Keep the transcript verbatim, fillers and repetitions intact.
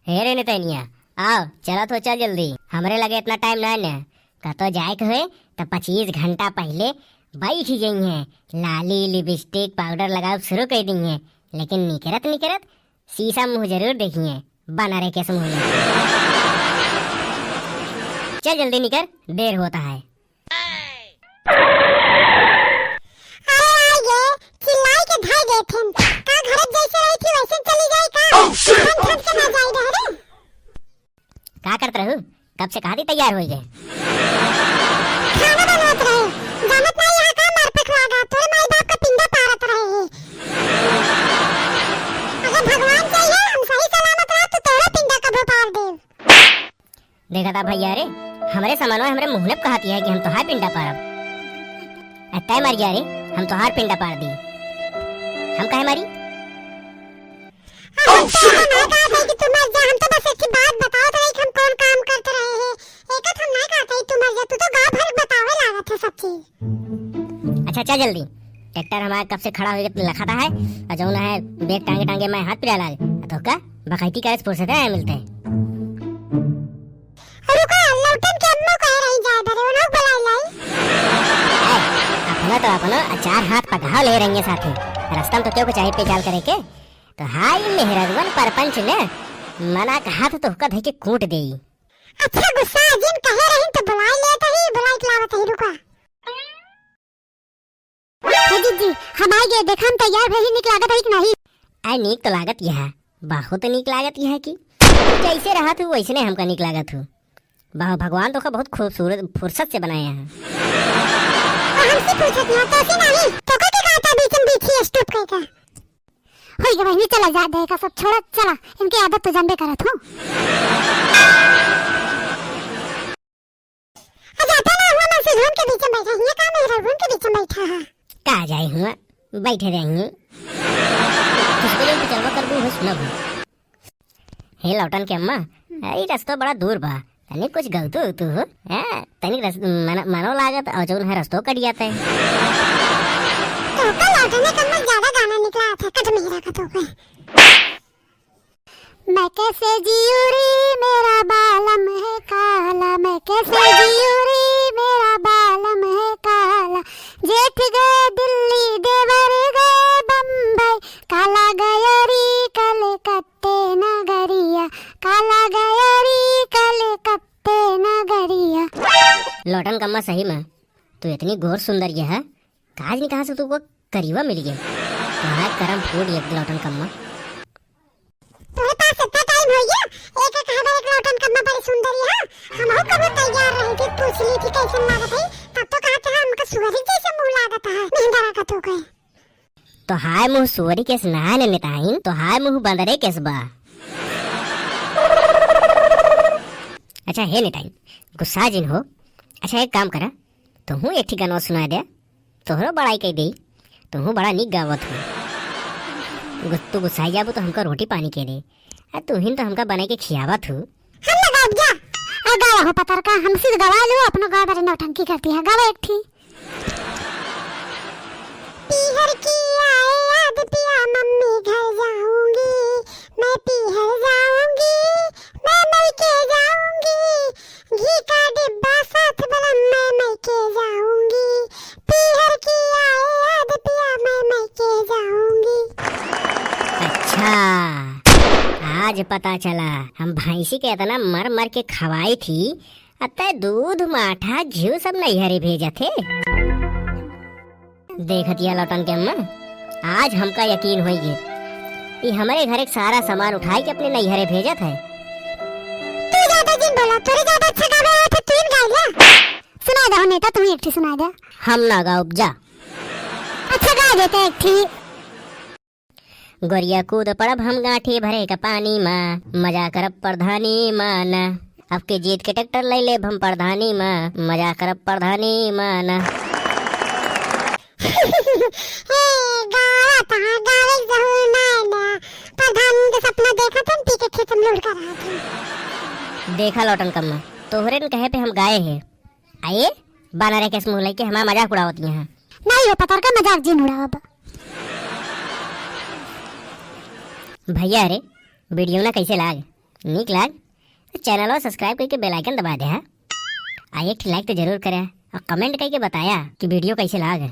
हे रे नितैनिया, आओ, चलत हो, चल जल्दी। हमरे लगे इतना टाइम ना है न। कतो जाए के होए, त पच्चीस घंटा पहिले बैठ ही गई हैं। लाली, लिपस्टिक, पाउडर लगाव शुरू कर दी हैं, लेकिन निकरत निकरत शीशा मुँह जरूर देखी हैं, बनरे के मुँह में। चल जल्दी निकर, देर होता है। अरे आइए, चिल्लाई के धाई देथिन। का घर जैसे रही थी वैसे चली जाए का? Oh, shit! हम घर के ना जाए रह रे। का करत रहू? कब से कहा थी तैयार होई गए। खाना बनवत रहे। जानत नहीं यहाँ का मारपीट हुआ गा। तोरे माई बाप का पिंडा पारत रहे। अगर भगवान चाहिए हम सही सलामत रहा तो तोरा पिंडा कबो पार देव। देखा था भैया रे, हमरे समानवा हमरे मुँह में कहत है कि हम तोहार पिंडा पारब। आ तय मर गया रे, हम तोहार पिंडा पार दी। हम काहे मारी? अरे, हम तो ना कहत है कि तू मर जा, हम तो बस एक ठे बात बतावत रहे कि हम कौन काम करत रहे हैं। एक हम ना कहत है तू मर जा, तू तो गाँव भर बतावे लागत है सब चीज। अच्छा, चल जल्दी। ट्रैक्टर हमारा कब से खड़ा होके लखाता है, और जौन है, बैग टांगे टांगे मैं हाथ पिरा लाग, तो का बकैती करे से फुर्सत है मिलते। रुका, लौटन के अम्मा कह रही जाए बरे, उन्हें बुलाई लाई। ए, अपना तो अपना चार हाथ पगहा ले रही है साथी। रास्ता में तो क्यों को चाहे पेचाल करे के? तो हाई मेहररुअन परपंच ने मना कहा था तो हुक्का धई के कूट देई। अच्छा गुस्सा जिन कहे रही तो बुलाई लेत ही, बुलाई के लावत ही, रुका। हे दीदी, हम आई गए, देखा हम तैयार भइली, नीक लागत है कि नहीं? आय नीक तो लागत यह, बहुत नीक लागत यह कि तू जैसे रहत हूँ वैसने हमका नीक लागत हूँ। वाह, भगवान तोका बहुत खूबसूरत फुर्सत से बनाया है। और हमसे पूछत ना, तोसे नहीं, तोका के कहता बीचम बीच ही स्टॉप कइका। होई गे बहिनी, चला जा, देखा सब छोड़ा, चला, इनके आदत तो जानबे करत हूँ। आ जाता ना हुआ, मैं सिधवन के बीच में बैठा, हियाँ का मेहररुअन के बीच में बैठा है? का जाए हुआ, बैठे रहे हुए। किसको जो पिचलवा कर दूँ, सुनब। हे लौटन के अम्मा, ई रस्तो बड़ा दूर बा, तनी कुछ गलतू उतू हो, हैं? तनी रस-, मन-, मनो लागत और जौन है रस्तो कट जाता है। तो का लौटन के अम्मा ज्यादा गाना निकला था, कट मेहरा का तो कोई। मैं कैसे जियूँ रे, मेरा बालम है काला, मैं कैसे जियूँ रे, मेरा बालम है काला। जेठ गए दिल्ली, देवर गए बम्बई, काला गयो रे कलकत्ते नगरिया, काला गयो रे कलकत्ते नगरिया। लौटन कम्मा सही में, तू इतनी गोर सुंदर ये है, काज नहीं कहाँ से तू को करीबा मिल गया। तुम्हारा करम फूट ये लौटन कम्मा। तोरे पास इतना टाइम हो गया, एक एक हवा एक लौटन कम्मा बड़ी सुंदरी है। हम हो कबो तैयार रहे थे, पूछ ली थी कैसे लागत है, तब तो कहा था हमका सुअरी जैसे मुंह लागत है, मेहंदरा का तो गए। तो हाय मुंह सुअरी केस ना ने नेताइन, तो हाय मुंह बंदरे केस बा। अच्छा हे नेताइन, गुस्सा जिन हो। अच्छा एक काम करा, तुहूँ एक ठे गनवा सुनाय दे, तोहरो बड़ाई कइ देई, तुहूँ बड़ा नीक गावत हो। गु-, तू गुस्साई जाबू तो हमका रोटी पानी के दे, आ तुहिन तो हमका बनाई के खियावत हो। हम ना गावब जा, आ गावा हो पतरका, हमसे तो गवा लो, अपनो गावा बरे नौटंकी करती है, गावा एक ठी। पीहर की आए याद पिया, मम्मी घर जाऊंगी, मैं पीहर जाऊंगी, मैं मइके जाऊंगी, घी का डिब्बा साथ बलम मैं मइके जाऊंगी। पीहर की आए याद पिया मैं मइके जाऊंगी। अच्छा, आज पता चला, हम भैंसी के इतना मर मर के खवाई थी, अतः दूध, माठा, घिउ सब नैहरे भेजत हे। देखत या लौटन के अम्मा, आज हमका यकीन होई गे। ई हमरे घर एक सारा सामान उठाई के अपने नैहरे भेजत है। तू ज्यादा जिन बोला, तोरे ज्यादा अच्छा गावे आवत है, तू ही गाय ला। सुना दो नेता, तू ही एक ठी सुना दे। हम ना गाउब जा। अच्छा गा देते एक ठी। गोरिया कूद पड़ब हम गांठी भरे का पानी मा, मजा करब प्रधानी मा ना। अब के जीत के ट्रैक्टर ले लेब हम प्रधानी मा, मजा करब प्रधानी मा ना। हे, गावा तहाँ गावे जहू ना ना। प्रधान के सपना देखा तुम पी के खेत में लुढ़का रहा था। देखा लौटन कम्मा, तोहरे न कहे पे हम गाए हैं। आए, बानरे के मुँह लेके हमारा मजाक उड़ावत यहाँ। नहीं हो पतर का मजाक जिन उड़ावब। भैया रे, वीडियो ना कैसे लाग? नीक लाग तो चैनलवा subscribe कइके bell icon दबा दे, हाँ? आ एक ठे like तो जरूर करे और comment कइके बताया कि video कैसे लाग।